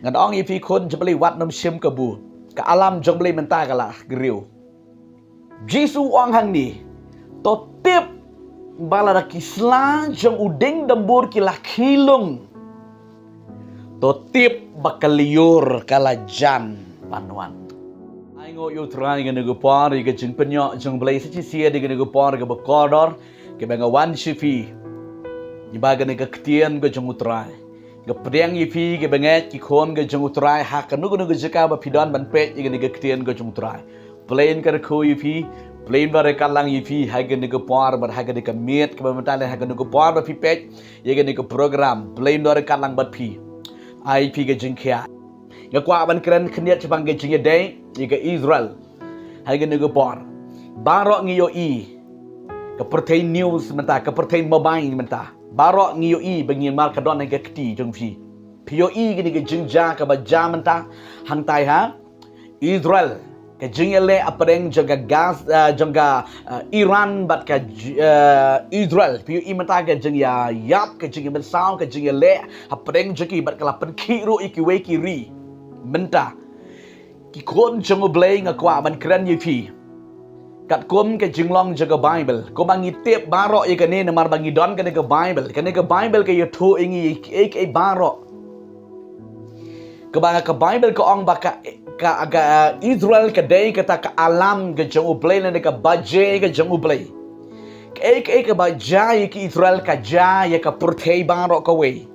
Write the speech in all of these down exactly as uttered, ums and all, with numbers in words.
Ngan ong ïa phi khun jong U Blei, wat nym shim kabu. Ka alam jong U Blei mynta ka la griew. Jisu u ong hangne, to tip ba lada ki sla jong u dieng dambur ki la khih lung, to tip ba ka lyiur ka la jan ban wan. Ai nguh ïa U Trai ïa kane ka por, ïa ka jingpynïoh jong U Blei sa shisien ïa kane ka por kaba kordor kaba nga wan sha phi. Ïa ba kane ka ktien ka jong U Trai ka pdiang ïa phi ki bangeit ki khun ka jong U Trai ha kano kano ka jaka ba phi don ban peit ïa kane ka ktien ka jong U Trai. Pynlong ka rkhie ïa phi, pynlong ba ryngkat lang ïa phi ha kane ka por bad ha kane ka miet kaba mynta lane ha kane ka por ba phi peit ïa kane ka program, pynlong ba ryngkat lang bad phi. Ai phi ka jingkhiah. Nga kwah ban kren khyndiat shaphang ka jingïadei ïa ka Israel ha kane ka por. Baroh ngi ïohi ka pyrthei news mynta, ka pyrthei mobile mynta. Baroh ngi ïohi ba ngi mar ka don ha ka kti jong phi. Phi ïohi kane ka jingjia kaba jia mynta hangtai ha Israel. Ka jingïaleh hapdeng jong ka Gaz-, eh, jong ka, eh, Iran bad ka J-, eh, Israel. Phi ïohi mynta ka jingïaïap, ka jingïamynsaw, ka jingïaleh hapdeng jong ki bad ka la pynkhih ruh ïa kiwei ki ri. Mynta ki khun jong U Blei, nga kwah ban kren ïa phi katkum ka jinglong jong ka Bible. Kumba ngi tip baroh ïa kane namar ba ngi don kane ka Bible. Kane ka Bible ka ïathuh ïa ngi ïa kiei kiei baroh. Kaba ka Bible ka ong ba ka, ka, ka Israel ka dei kata ka alam ka jong U Blei lane ka baje ka jong U Blei. Kaei kaei kaba jia ïa ki Israel ka jia ïa ka pyrthei baroh kawei.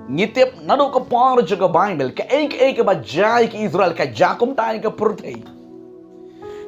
Ngi tip naduh ka por jong ka Bible, kaei kaei kaba jia ïa ki Israel ka jia kumta ïa ka pyrthei.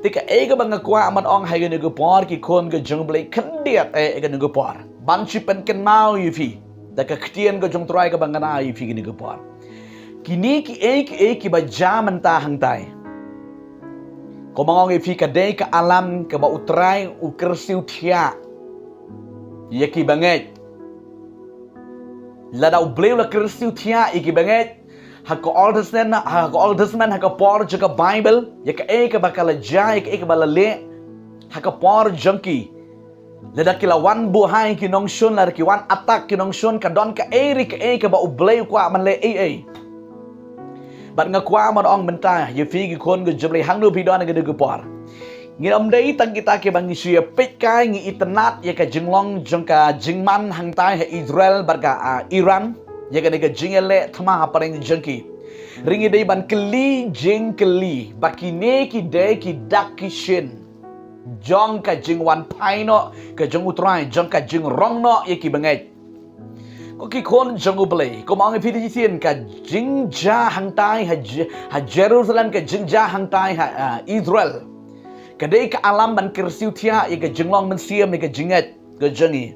Te kaei kaba nga kwah ban ong ha kane ka por ki khun ka jong U Blei khyndiat eh ha kane ka por, ban shu pynkynmaw ïa phi da ka ktien ka jong U Trai kaba nga ai ïa phi ha kane ka por. Kine kiei kiei kiba jia mynta hangtai, kumba nga ong ïa phi, ka dei ka alam kaba U Trai u kyrsiew thiah ïa ki bangeit. Lada U Blei u la kyrsiew thiah ïa ki bangeit ha ka Old Testament, ha ka Old Testament, ha ka por jong ka Bible, ïa kaei kaba ka la jia, ïa kaei kaba la leh ha ka por jong ki. Lada ki la wan buhai ki nongshun, lada ki wan attack ki nongshun, ka don kaei re kaei kaba U Blei u kwah ban leh ei ei. Bad nga kwah ban ong mynta ïa phi ki khun ka jong U Blei, hangno phi don ha kane ka por. Ngim dei tang kita kiba ngi shu ïa peit kai, ngi itynnad ïa ka jinglong jong ka jingman hangtai ha Israel bad ka, ah, Iran, ïa kane ka jingïaleh thma hapdeng jong ki. Hynrei ngi dei ban kylli jingkylli ba kine ki dei ki dak ki shin jong ka jingwan phai noh ka jong U Trai, jong ka jingrong noh ïa ki bangeit. Ko ki khun jong U Blei, kumba nga ong ïa phi da shisien, ka jingjia hangtai ha J-, ha Jerusalem, ka jingjia hangtai ha, ah, Israel, ka dei ka alam ban kyrsiew thiah ïa ka jinglong mynsiem, ïa ka jingngeit ka jong ngi.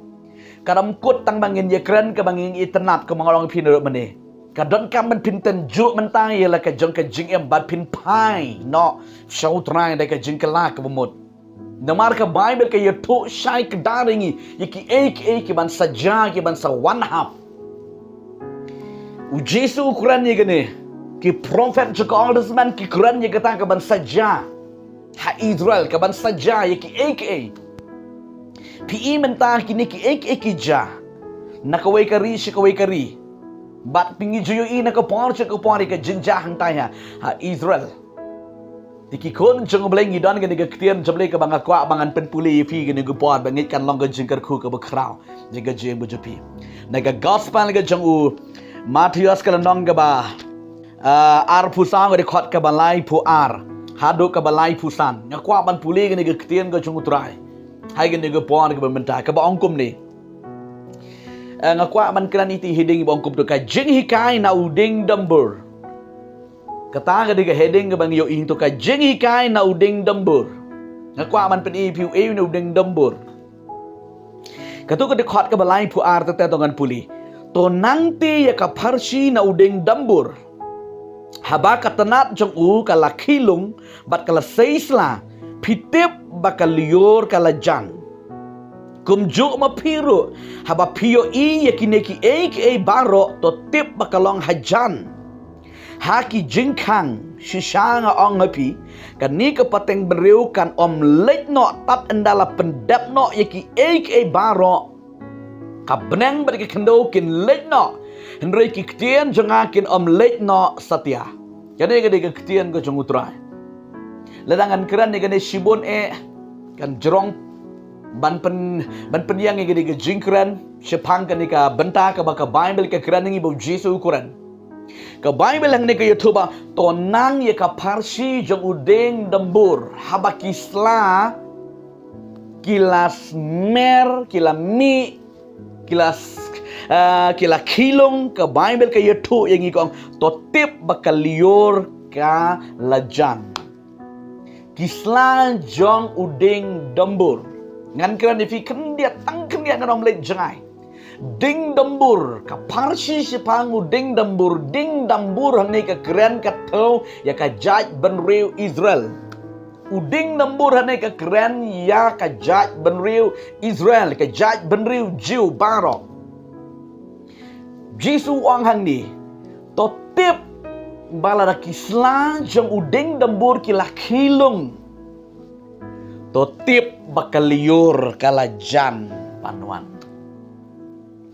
Ka dang kut tang ba ngin ïa kren kaba ngin itynnad, kumba nga ong ïa phi naduh mynne. Ka donkam ban phin tynjuh mynta ïa la ka jong ka jingim bad phin phai noh sha U Trai da ka jingkylla kaba mut. Namar ka Bible ka ïathuh shai kdar ïa ngi ïa kiei kiei kiban sa jia, kiban sa wan hap. U Jisu u kren ïa kane, ki prophet jong ka Old Testament ki kren ïa kata kaban sa jia ha Israel, kaban sa jia ïa kiei kiei. Phi i mynta kine kiei kiei ki jia na kawei ka ri sha kawei ka ri. Bad phi, ngi ju ïohi na ka por sha ka por ïa ka jingjia hangtai ha, ha Israel. Te ki khun jong U Blei, ngi don kane ka ktien jong U Blei kaba nga kwah ba ngan pynpule ïa phi kane ka por, ba ngeit kan long ka jingkyrkhu kaba khraw ïa ka jingim ka jong phi. Na ka gospel ka jong u Mathaios ka lynnong kaba, ah, arphew saw, ka dkhot kaba laiphew ar haduh kaba laiphew san. Nga kwah ban pule kane ka ktien ka jong U Trai ha kane ka por kaba mynta, kaba ong kumne. Eh, nga kwah ban kren ïa kata ka heading ba ong kumto, ka jinghikai na u dieng dambur. Kata ka dei ka heading kaba ngi ïohi to, ka jinghikai na u dieng dambur. Nga kwah ban pyni ïa phi uei na u dieng dambur. Kato ka dkhot kaba laiphew ar te, te to ngan pule. To nangta ïa ka pharshi na u dieng dambur, haba ka tnat jong u ka la khih lung bad ka la sei sla, phi tip ba ka lyiur ka la jan. Kumjuh ma phi ruh, haba phi ïohi ïa kine kiei kiei baroh, to tip ba ka long hajan. Ha ki jingkhang shisha nga ong ha phi, kane ka pateng bynriew kan ym leit noh tad ynda la pyndep noh ïa kiei kiei baroh. Ka bneng bad ka khyndew kin leit noh, Hynrei ki ktien jong nga kin ym leit noh satia. Kane ka dei ka ktien ka jong U Trai. Lada ngan kren ïa kane shibun eh, kan jrong ban pyn, ban pynïeng ïa kane ka jingkren shaphang kane ka bynta kaba ka Baibl ka kren ïa ngi ba U Jisu u kren. Ka Baibl hangne ka ïathuh ba, to nang ïa ka pharshi jong u dieng dymbur, haba ki sla ki la smer, ki la mih, ki la s-, ah, ki la khilung, ka Baibl ka ïathuh ïa ngi ka ong, to tip ba ka lyiur ka la jan. Ki sla jong u dieng dymbur. Ngan kren ïa phi khyndiat, tang khyndiat, ngan ym leit jngai. Dieng dymbur, ka pharshi shaphang u dieng dymbur, dieng dymbur hangne ka kren ka thew ïa ka jaitbynriew Israel. U dieng dymbur hangne ka kren ïa ka jaitbynriew Israel, ka jaitbynriew Jiw baroh. Jisu u ong hangne, to tip ba lada ki sla jong u dieng dymbur ki la khilung, to tip ba ka lyiur ka la jan ban wan.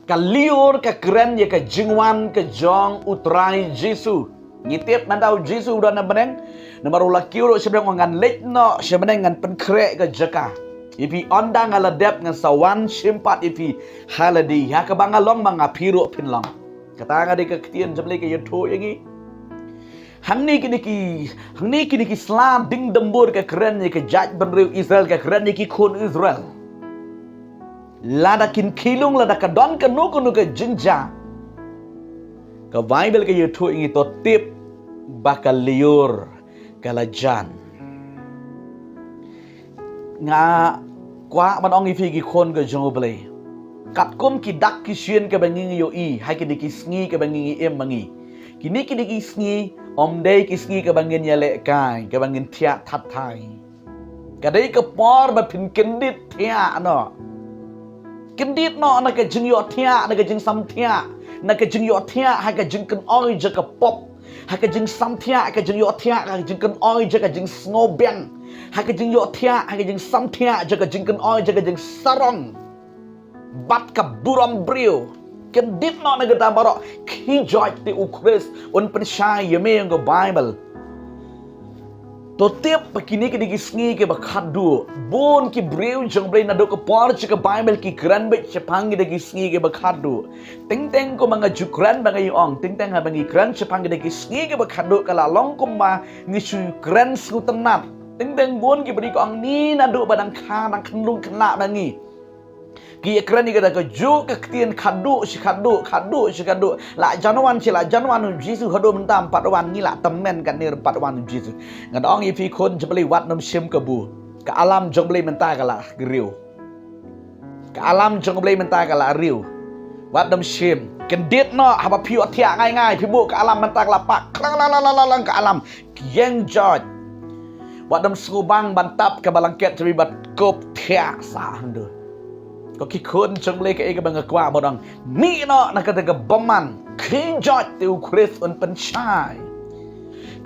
Ka lyiur ka kren ïa ka jingwan ka jong U Trai Jisu. Ngi tip mynta U Jisu u don na bneng, namar u la kiew ruh sha bneng, u ong ngan leit noh sha bneng, ngan pynkhreh ka jaka. Ïa phi, ynda nga la dep ngan sa wan shim pat ïa phi ha lade, ha kaba nga long ma nga, phi ruh phin long. Kata ka dei ka ktien jong U Blei ka ïathuh ïa ngi. Hangne kine ki, hangne kine ki sla dieng dymbur ka kren ïa ka jaitbynriew Israel, ka kren ïa ki khun Israel. Lada kin khilung, lada ka don kano kano ka jingjia, ka Baibl ka ïathuh ïa ngi, to tip ba ka lyiur ka la jan. Nga kwah ban ong ïa phi ki khun ka jong U Blei, katkum ki dak ki shin kaba ngi ngi ïohi ha kine ki sngi kaba ngi ngi im ma ngi, kine, kine ki sngi ym dei ki sngi kaba ngin ïalehkai, kaba ngin thiah that thai. Ka dei ka por ba phin kyndit thiah noh. Kyndit noh na ka jingïohthiah, na ka jingsamthiah, na ka jingïohthiah ha ka jingkynoi jong ka pop, ha ka jingsamthiah, ha ka jingïohthiah, ha ka jingkynoi jong ka jingsngewbiang, ha ka jingïohthiah, ha ka jingsamthiah jong ka jingkynoi jong ka jingsarong bad ka burom briew. Kyndit noh na kata baroh, khie joit te U Khrist un pynshai ïa me, ong ka Baibl. To tip ba kine ki dei ki sngi kiba khatduh. Bun ki briew jong U Blei naduh ka por jong ka Baibl ki kren beit shaphang kine ki sngi kiba khatduh. Teng teng kumba nga ju kren ba nga ïa ong, teng teng haba ngi kren shaphang kine ki sngi kiba khatduh, ka la long kumba ngi shu kren sngewtynnat. Teng teng bun ki briew ki ong, ni naduh ba dang kha, dang khyllung khylla ba ngi, ki ïa kren ïa kata kajuh ka ktien khatduh shi khatduh, khatduh shi khatduh. La jan wan shi la jan wan U Jisu, haduh mynta ym pat wan, ngi la tymmen katne ruh ym pat wan U Jisu. Ngan ong ïa phi khun jong U Blei, wat nym shim kabu. Ka alam jong U Blei mynta ka la riew. Ka alam jong U Blei mynta ka la riew. Wat nym shim. Kyndit noh, haba phi ïohthiah ngai ngai, phi buh ka alam mynta ka la pah. Klang lang lang lang lang ka alam. Ïeng joit. Wat nym sngewbang ban tap kaba langket jong phi bad kup thiah sah hangto. Ko ki khun jong U Blei, kaei kaba nga kwah ban ong, mih noh na kata ka bymman. Khie joit te U Khrist un pynshai.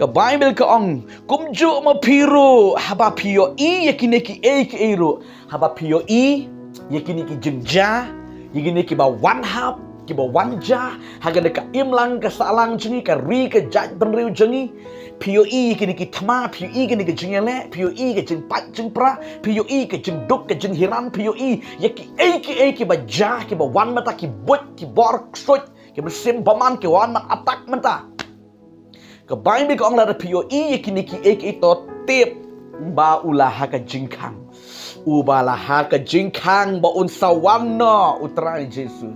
Ka Baibl ka ong, kumjuh ma phi ruh, haba phi ïohi ïa kine kiei kiei ruh, haba phi ïohi ïa kine ki jingjia, ïa kine kiba wan hap, kiba wan jia ha kane ka imlang ka sahlang jong ngi, ka ri ka jaitbynriew jong ngi. Phi ïohi ïa kine ki thma, phi ïohi ïa kine ki jingïaleh, phi ïohi ïa ka jingpait jingpra, phi ïohi ïa ka jingduk ka jinghiran, phi ïohi ïa kiei kiei kiba jia, kiba wan mynta, ki buit, ki bor ksuid, ki mynsiem bymman, ki wan ban attack mynta. Ka Baibl ka ong, lada phi ïohi ïa kine kiei kiei, to tip ba u la ha ka jingkhang. Uba la ha ka jingkhang ba un sa wan noh U Trai Jisu.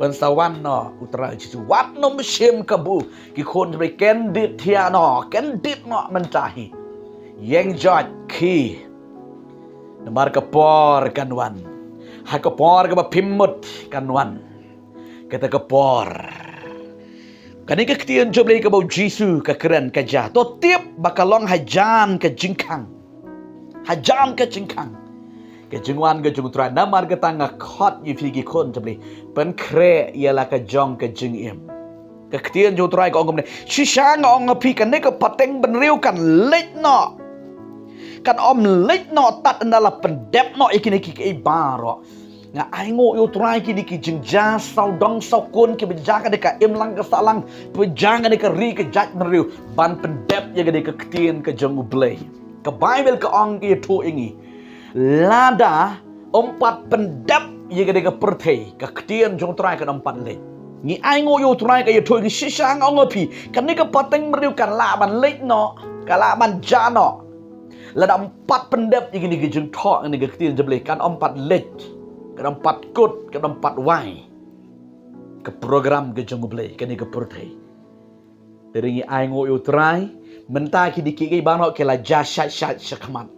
Un sa wan noh U Trai Jisu. Wat nym shim kabu, ki khun jong U Blei, kyndit thiah noh, kyndit noh mynta hi. Ïeng joit, khie. Namar ka por kan wan. Ha ka por kaba phim mut kan wan kata ka por. Kane ka ktien jong U Blei kaba U Jisu ka kren ka jia, to tip ba ka long hajan ka jingkhang. Hajan ka jingkhang. Ka jingwan ka jong U Trai. Namar kata nga khot ïa phi ki khun jong U Blei, pynkhreh ïa la ka jong ka jingim. Ka ktien jong U Trai ka ong kumne, shisha nga ong ha phi, kane ka pateng bynriew kan leit noh. Kan ym leit noh tad ynda la pyndep noh ïa kine kiei kiei baroh. Nga ai nguh ïa u Trai kine ki jingjia sawdong sawkun kiba jia ka dei ka imlang ka sahlang, ba jia ka dei ka ri ka jaitbynriew, ban pyndep ïa ka dei ka ktien ka jong U Blei. Ka Baibl ka ong ka ïathuh ïa ngi, lada ym pat pyndep ïa ka dei ka pyrthei, ka ktien jong U Trai kan ym pat leit. Ngi ai nguh ïa u Trai ka ïathuh ïa ngi shisha nga ong ïa phi, kane ka pateng briew kan lah ban leit noh, kan lah ban jia noh. Lada ym pat pyndep ïa kine ki jingthoh, kane ka ktien jong U Blei kan ym pat leit, kan ym pat kut, kan ym pat wai ka program ka jong U Blei, kane ka pyrthei. Te ngi ai nguh ïa u Trai, mynta kine kiei kiei baroh ki la jia shait shait shakhmat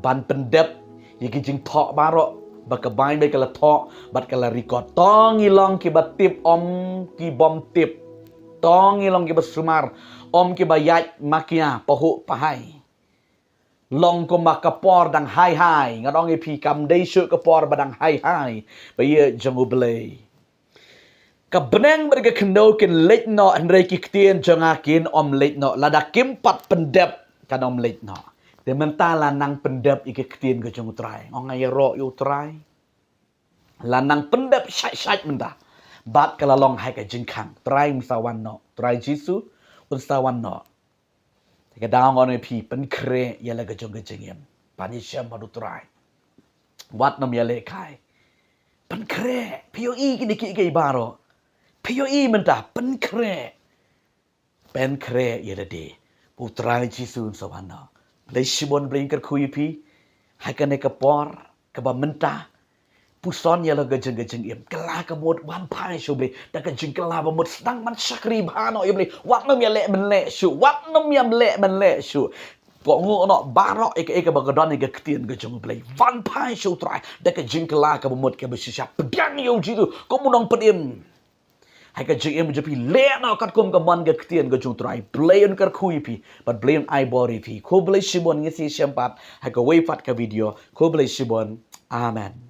ban pyndep ïa ki jingthoh baroh ba ka Baibl ka la thoh bad ka la record. To ngi long kiba tip, ym kibym tip. To ngi long kiba sumar, ym kiba ïaid makia pahuh pahai. Long kumba ka por dang hai hai. Nga ong ïa phi, kam dei shuh ka por ba dang hai hai ba ïa jong U Blei. Ka bneng bad ka khyndew kin leit noh, hynrei ki ktien jong nga kin ym leit noh. Lada kim pat pyndep, kan ym leit noh. Te mynta la nang pyndep ïa ki ktien ka jong U Trai. Nga ong nga ïaroh ïa u Trai. La nang pyndep shait shait mynta. Bad ka la long ha ka jingkhang, Trai un sa wan noh. Trai Jisu un sa wan noh. Te ka daw nga ong ïa phi, pynkhreh ïa la ka jong ka jingim. Pan ïashem bad u Trai. Wat nym ïalehkai. Pynkhreh. Phi ïohi kine kiei kiei baroh. Phi ïohi mynta. Pynkhreh. Pynkhreh ïa lade. U Trai Jisu un sa wan noh. Blei shibun, Blei un kyrkhu ïa phi ha kane ka por kaba mynta. Puson ïa la ka jong ka jingim. Kylla ka mut, wan phai sha U Blei da ka jingkylla ba mut, sdang ban shakri bha noh ïa U Blei. Wat nym ïaleh mynleh shuh. Wat nym ïaleh mynleh shuh. Kohnguh noh baroh ïa kaei kaba ka don ïa ka ktien ka jong U Blei. Wan phai sha u Trai da ka jingkylla kaba mut kaba shisha. Pdiang ïa U Jisu kum u nongpynim ha ka jingim jong phi. Leh noh katkum ka mon ka ktien ka jong U Trai. Blei un kyrkhu ïa phi bad Blei un ai bor ïa phi. Khublei shibun, ngin sa ïashem pat ha kawei pat ka video. Khublei shibun. Amen.